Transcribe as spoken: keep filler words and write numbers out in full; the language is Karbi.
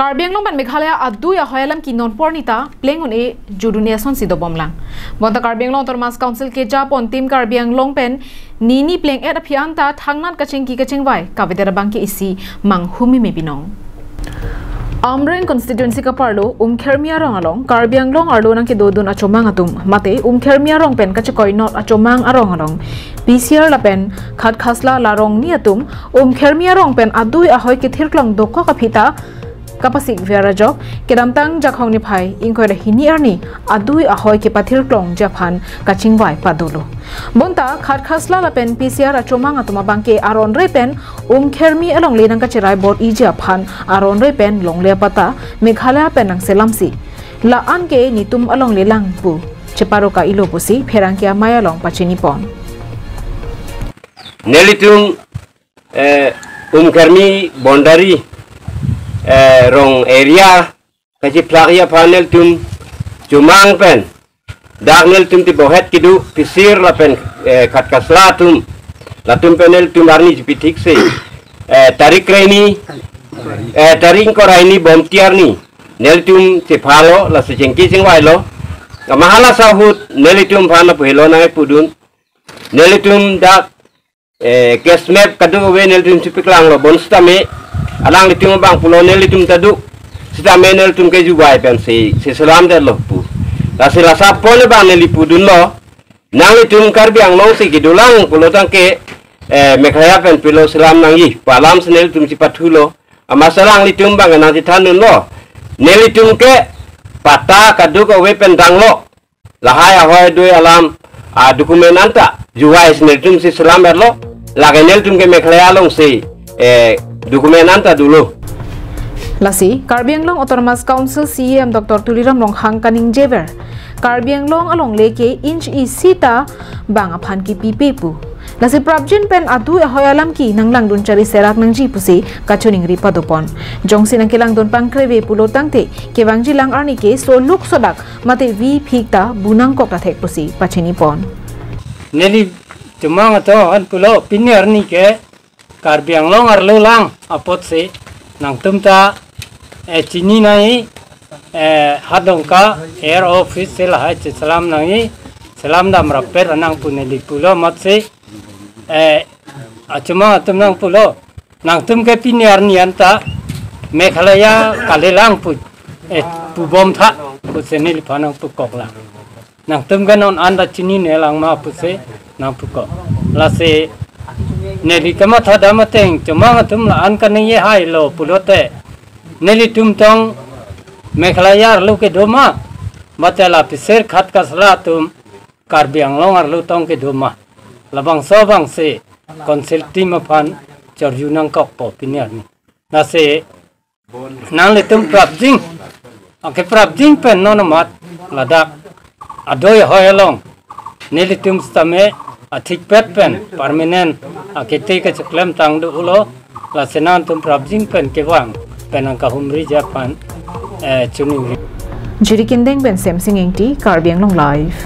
Karbi Anglong pen Meghalaya adui ahoi alam ke non pornita pleng un-e judun-e asonsi dobomlang. Bonta Karbi Anglong Autonomous Council kejapon Team Karbi Anglong pen nini pleng-et aphi anta thangnat kachingki kachingvai kavedet abang ke isi manghumeme binong. Amreng constituency kaparlo Umkhermi arong along Karbi Anglong arlo nangkedodun achomang atum mate Umkhermi arong pen kachekoinot achomang arong along P C R lapen Khatkhasla la rongni atum Umkhermi arong pen adui ahoi kethirklong dokok aphi ta kapasik ver ajok kedamtang Jakhong niphai ingkoi ra hini arni adui ahoi kepathirklongji aphan kachingvai padolo. Bonta Khatkhasla lapen P C R achomang atum abang ke aron re pen Umkhermi alongle nangkacherai bor-iji aphan aron re pen longle apata Meghalaya pen nangselamsi la-an ke netum alongle lang pu cheparo ka-ilo pusi pherangke amei along pachinipon. Nelitum eh, Umkhermi boundary eh, rong area kachiphlak aphan nelitum chomang pen dak nelitum ti bohet kedo P C R lapen eh, Khatkhasla atum latum pen nelitum arni chipithik si eh, tarik kre-hini eh, tarik ingkoi ra hini bomti arni nelitum chephalo lasi chingki chingvailo. Kamahala sahut nelitum aphan apuhelo nangpudun. Nelitum dak eh, cash map kadokave nelitum chipiklanglo bonsitame alanglitum abang pulo nelitum ta do sitame nelitum ke juvai pensi si selamdetlo pu. Lasi laso apot abang neli pudunlo nanglitum Karbi Anglong si kedolang pulo tangke eh, Meghalaya pen pilo selam nangji pu alam si nelitum chipathulo. Amat alanglitum abang nangchethandunlo nelitum ke patta kadokave pen danglo. Lahai ahoi adui alam a document anta juvai si nelitum si selamdetlo. Lake nelitum ke Meghalaya alongsi eh, document anta dolo. Lasi Karbi Anglong Autonomous Council C E M Doctor Tuliram Ronghang kaningjever Karbi Anglong alongle ke inch isi ta bang aphan kipipe pu. Lasi prapjin pen adui ahoi alam ke nanglangdun chari serak nangji pusi kachiningri padopon. Jongsi nangkelangdun pangkreve pulo tangte kevangjilang arni ke soluk sodak mate vi phik ta bu nangkok ta thek pusi pachinipon. Neli chomang atum aphan pulo pini arni ke Karbi Anglong arlo lang apotsi nangtum ta eh, chini nangji eh, Hardongka A R O office si lahai cheselam nangji selamdam rapet nang pu neli pulo amatsi eh, achomang atum nang pulo nangtum ke pini arni anta Meghalaya kalilang pu eh, pubomtha pusi neliphan nangpukoklang. Nangtum ke non anta chinine lang ma pusi nangpukok. Lasi neli kamatha dam ateng chomang atum la-an kaningje hailo pulote nelitum tong Meghalaya arlo kedo ma mate la P C R Khatkhasla atum Karbi Anglong arlo tong kedo ma. Labangso abangsi council team aphan charju nangkokpo pini arni. Lasi nanglitum prapjin, akeprapjin pen non amat ladak adui ahoi along nelitum sitame athikpet pen permanent akete kacheklemtang dolo. Lasi nangtum prapjin pen kevang pen nangkahumriji aphan eh, chiningri. Jirikindeng pen Semsing Engti, Karbi Anglong Live.